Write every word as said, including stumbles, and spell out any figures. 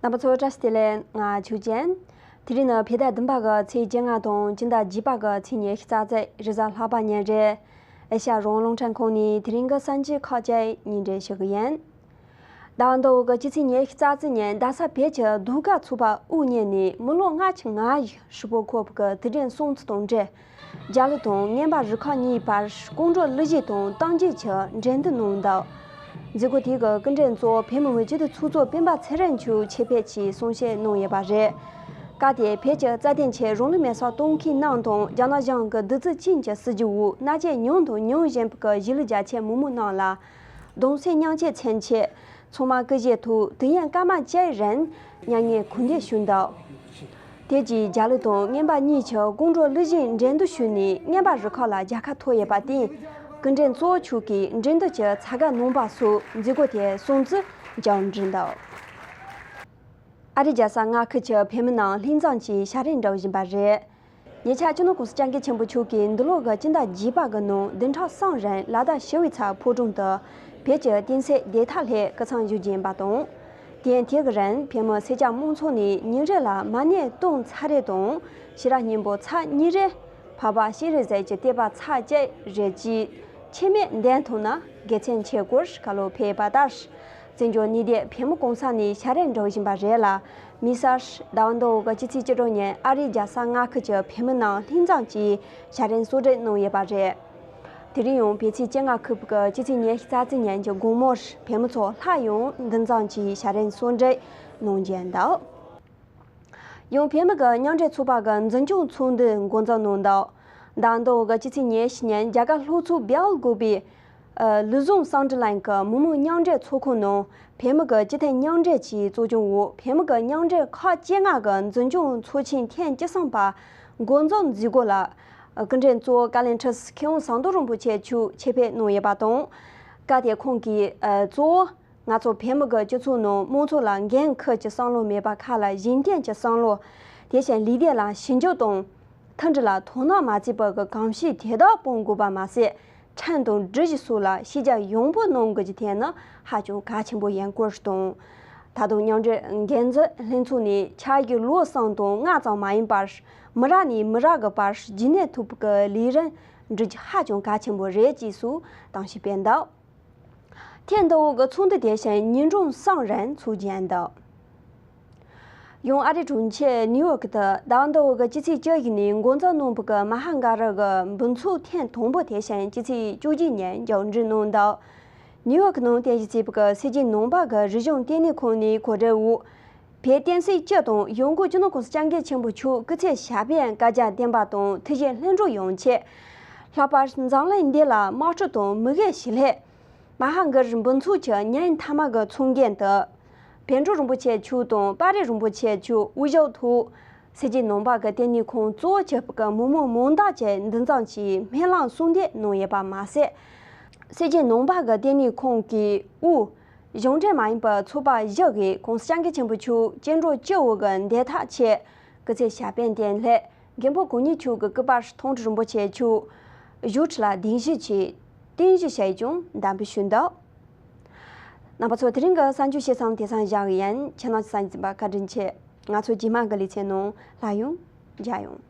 རྣམ་པ་ཚོ་བཀྲ་ཤིས་བདེ་ལེགས། ང་ཆོས་ཅན། དེ་རིང་ནི་བོད་ཟླ་བདུན་པ་གི་ཚེས་བཅོ་ལྔ་དང་སྤྱི་ཟླ་བརྒྱད་པ་གི་ཚེས་ཉི་ཤུ་རྩ་གཅིག་རེས་གཟའ་ལྷག་པ་ཉིན་རེད། ཨེ་ཤ་ཡ་རང་དབང་རླུང་འཕྲིན་ཁང་ནས་དེ་རིང་གི་གསར་འགྱུར་ཁག་ཅིག་སྙན་སྒྲོན་ཞུ་གི་ཡིན། ཟླ་བ་འདི་འོག་གི་སྤྱི་ཚེས་ཉི་ཤུ་རྩ་གཅིག་ཉིན་རྡ་ས་བོད་ཀྱི་ཟློས་གར་ཚོགས་པ་དབུ་བརྙེས་ནས་མི་ལོ་ལྔ་བཅུ་ང་བཞི་ཧྲིལ་པོ་འཁོར་བའི་དུས་དྲན་སྲུང་བརྩི་དང་འབྲེལ། རྒྱ་གླུ་དང་རྔན་པ་རུ་ཁག་གཉིས་བར་ཀོང་བྲོ་གླུ་གཞས་དང་གཏམ་རྒྱུད་ཀྱི་འགྲན་བསྡུར་གནང་འདུག་མཛད་སྒོ་དེ་གི་སྐུ་མགྲོན་གཙོ་བོ་བོད་མི་མང་སྤྱི་འཐུས་ཚོགས་གཙོ་སྤེན་པ་ཚེ་རིང་མཆོག་ཆེད་ཕེབས་ཀྱིས་གསུང་བཤད་གནང་ཡོད་པ་རེད། སྐབས་དེར་བོད་ཀྱི་རྩ་དོན་ཆེད་རང་ལུས་མེར་སྲེག་གཏོང་མཁན་རྣམས་དང་རྒྱ་ནག་གཞུང་གི་བདུད་རྩི་ཅན་གྱི་སྲིད་ཇུས་འོག་མནར་གཅོད་མྱངས་དང་མྱོང་བཞིན་པའི་གཞིས་ལུས་རྒྱ་ཆེའི་མི་མང་རྣམས་ལ་གདུང་སེམས་མཉམ་སྐྱེད་མཚོན་ཆེད། ཚང་མ་སྐུ་གཞས་ཐོག་དུས་ཡུན་སྐར་མ་བཅུའི་རིང་མཉམ་ཉིད་གུས་འདུད་ཞུས་འདུག་དེ་རྗེས་རྒྱ་གླུ་དང་རྔན་པ་གཉིས་ཀྱི་ཀོང་བྲོ་གླུ་གཞས་འགྲན་བསྡུར་ཞུས་ནས་རྔན་པ་རུ་ཁག་ལ་རྒྱལ་ཁ་ཐོབ་ཡོད་པར་བརྟེན། སྐུ་མགྲོན་གཙོ་བོ་མཆོག་གིས་འགྲན་བསྡུར་གྱི་ཚ་ག་གནང་བ་སོགས་མཛད་སྒོ་དེ་སྲུང་བརྩི་བྱུང་འབྲི་འདུག་ཨ་རིའི་རྒྱལ་ས་མངའ་ཁུལ་གྱི་བོད་མི་རྣམས་ལྷན་འཛོམས་ཀྱིས་ཞལ་རས་འགྲོ་བཞིན་པ་རེད། ཉེ་ཆར་སྤྱི་ནོར་༸གོང་ས་༸སྐྱབས་མགོན་ཆེན་པོ་མཆོག་གིས་འདི་ལོ་གི་སྤྱི་ཟླ་བརྒྱད་པ་གི་ནང་བདུན་ཕྲག་གསུམ་རིང་ལ་དྭགས་ཞི་བའི་ཚལ་ཕོ་བྲང་དུ་བོད་ཀྱི་བསྟན་སྲིད་བདེ་ཐབས་སླད་སྐུ་མཚམས་བཞུགས་ཀྱིན་པ་དང་། དུས་ཡུན་དེ་གི་རིང་བོད་མི་སེར་སྐྱ་མང་ཚོགས་ནས་ཉིན་རེ་ལ་མ་ཎི་བཏང་ཚར་རེ་དང་ཕྱི་དྲོ་སྙིང་པོ་ཚར་གཉིས་རེ། འཕགས་པ་སྤྱན་རས་གཟིགས་ཀྱི་བསྟན་པ་ཚར་གཅིག་རེ་བཅས་ཆད་མེད་འདོན་ཐུབ་ན་དགེ་མཚན་ཆེ་སྐོར་བཀའ་སློབ་ཕེབས་པ་ལྟར། བཙན་བྱོལ་ནུས་སྡེ་བོད་མི་གོང་ས་ནས་ཞལ་རས་འགྲོ་བཞིན་པ་རེད་ལ། དམིགས་བསལ་ཟླ་བ་འདི་འོག་གི་སྤྱི་ཚེས་བཅུ་དྲུག་ཉིན་ཨ་རིའི་རྒྱལ་ས་མངའ་ཁུལ་གྱི་བོད་མི་རྣམས་ལྷན་འཛོམས་ཀྱིས་ཞལ་རས་གསོལ་འདེབས་གནང་ཡོད་པ་རེད། དེ་རིང་ཡང་བོད་ཚེས་བཅོ་ལྔ་འཁོད་པའི་སྤྱི་ཚེས་ཉི་ཤུ་རྩ་གཅིག་ཉིན་གྱི་དགོང་མོར་བོད་མི་ཚོ་སླར་ཡང་འདུ་འཛོམས་ཀྱིས་ཞལ་རས་གསོལ་འདེབས་གནང་རྒྱུ་འདུག་ཡང་བོད་མི་གི་མཉམ་འབྲེལ་ཚོགས་པ་གི་འཛིན་སྐྱོང་ཚོགས་འདུ་འགོ་འཛུགས་གནང་འདུག་ཟླ་འདི་འོག་གི་སྤྱི་ཚེས་ཉི་ཤུ་ཉིན་རྒྱ་གར་ལྷོ་ཕྱོགས་བྷེལ་ཀོབ་པའི་ལུས་ཟུང་སང་ཀྲི་ལན་གྱི་མི་མང་མཉམ་འབྲེལ་ཚོགས་ཁང་ནང་བོད་མི་གི་སྤྱི་འཐུས་མཉམ་འབྲེལ་གྱིས་གཙོ་སྐྱོང་འོག་བོད་མི་གི་མཉམ་འབྲེལ་ཁག་བཅོ་ལྔ་གི་འཛིན་སྐྱོང་ཚོགས་ཆེན་ཐེངས་བཅུ་གསུམ་པ་འགོ་འཛུགས་མཛད་སྒོ་ལ་སྐུ་མགྲོན་གཙོ་བོ་བཀའ་བློན་ཁྲི་ཟུར་མཁས་དབང་ཟམ་གདོང་རིན་པོ་ཆེ་མཆོག་ཆེད་ཕེབས་གནང་ཡོད་པ་དང་། སྐབས་དེར་ཁོང་གིས་གཙོ་བོ། ང་ཚོ་བོད་མི་གི་སྤྱི་ཚོགས་ནང་དམངས་གཙོ་ལ་འགན་འཁུར་གྱི་བསམ་བློ་མེད་པ་ཁག་ལ་གཞན་རྟེན་གྱི་བསམ་བློ། དེ་བཞིན་ལུས་ལྡན་ལ་ཞི་འཇགས་དང་། མཐུན་སྒྲིལ་ལ་དོ་སྣང་མ་བྱས་པ་གི་གོམས་གཤིས་དེ་དག་སྤོང་དགོས་པ་མ་ཟད། ཁྲིམས་དང་སྒྲིག་གཞི་སོགས་ལ་ཤེས་རྒྱ་ཡངས་པོ་གནང་དགོས་ཀྱི་དེ་ནི་ཧ་ཅང་གལ་ཆེན་པོ་ཡིན་སྐོར་དང་། ད་དུང་མཉམ་འབྲེལ་འགན་འཛིན་ལྷན་ཚོགས་ནས་འཆར་གཞི་ལོ་གསུམ་དང་ལྔ་ཙམ་མ་ཡིན་པར་མི་རབས་ནས་མི་རབས་ཀྱི་བར་རྒྱུན་གནས་ཐུབ་པའི་ལས་རིམ་སྒྲིག་རྒྱུ་ཧ་ཅང་གལ་ཆེན་པོ་རེད་ཅེས་སུ་གཏམ་བཤད་སྤེལ་འདུག་ཐེངས་འདི་འོག་གི་ཚོགས་འདུ་དེ་བཞིན་ཉིན་གྲངས་གསུམ་རིང་འཚོགས་རྒྱུ་ཡིན་འདུག་ཡང་ཨ་རིའི་གྲོང་ཁྱེར་ནིའུ་ཡོག་ཏུ་ཟླ་བ་འདི་འོག་གི་སྤྱི་ཚེས་བཅུ་བཞི་ཉིན་འགོ་འཛུགས་གནང་བའི་མ་ཧ་གྷ་ར་གི་འབུམ་ཚོགས་ཐེངས་དང་པོ་དེ་བཞིན་སྤྱི་ཚེས་བཅུ་གཅིག་ཉིན་མཇུག་སྒྲིལ་གནང་འདུག་ནིའུ་ཡོག་ནང་རྟེན་གཞི་བྱས་པའི་སྲིད་ཇུས་ནང་པ་གི་རིག་གཞུང་ལྟེ་གནས་ཁང་ནས་གོ་སྒྲིག་འོག་བོད་བསྟན་སྲིད་སྤྱི་དང་ཡང་སྒོས་སྤྱི་ནོར་༸གོང་ས་༸སྐྱབས་མགོན་ཆེན་པོ་མཆོག་སྐུ་ཚེ་ཞབས་པད་བསྐལ་བརྒྱར་བརྟན་པ་དང་ཐུགས་བཞེད་ལྷུན་གྲུབ་ཡོང་ཆེད། ལྷག་པར་འཛམ་གླིང་འདི་ལ་དམག་འཁྲུག་དང་མུ་གེ་ཞི་ལྷོད། མ་ཧཱ་གྷ་ར་འབུམ་ཚོགས་ཀྱི་ཉིན་མཐའ་མ་གི་ཚོགས་འགན་དུ། པཎ་གྲུབ་རིན་པོ་ཆེ་མཆོག་དང་དཔའ་རིས་རིན་པོ་ཆེ་མཆོག་དབུ་བཞུགས་ཐོག་སྲིད་ཇུས་ནང་པ་གི་ལྟེ་གནས་ཁང་གཙོ་བོ་གྱུར་པའི་མི་མང་མང་དག་ཅིག་འདུ་འཛོམས་ཀྱིས་སྨོན་ལམ་གསོལ་འདེབས་གནང་ཡོད་པ་མ་ཟད། སྲིད་ཇུས་ནང་པ་གི་ལྟེ་གནས་ཁང་གི་དབུ། གཞུང་འབྲེལ་མ་ཡིན་པའི་ཚོགས་པ་བཞི་གིས་༸གོང་ས་༸སྐྱབས་མགོན་ཆེན་པོ་མཆོག་སྐྱེ་འགྲོ་སྤྱི་བོ་གི་བདེ་ཐབས་ཆེད་སྐུ་ཚེ་ཞབས་པད་བརྟན་སླད། མགོན་པོ་གང་ཉིད་མཆོག་གི་སྐུ་པར་མཐོང་གྲོལ་རིན་པོ་ཆེ་མཆོག་བཞུགས་ཁྲི་ལ་གདན་ཞུ་ཆེད་རྟེན་གཞི་བྱས་ཀྱང་གདན་འབུལ་ཞུས་འདུག་རྣམ་པ་ཚོ། དེ་རིང་གི་གསར་འགྱུར་ཞིག་ཙམ་དེང་སང་བཞག་ཡིན། ཁྱེད་རྣམ་ཚོ་གསན་གཟིགས་པ་བཀའ་དྲིན་ཆེ། ང་ཚོ་རྗེས་མ་གི་ལེ་ཚན་ནང་སླར་ཡང་མཇལ་ཡོང་།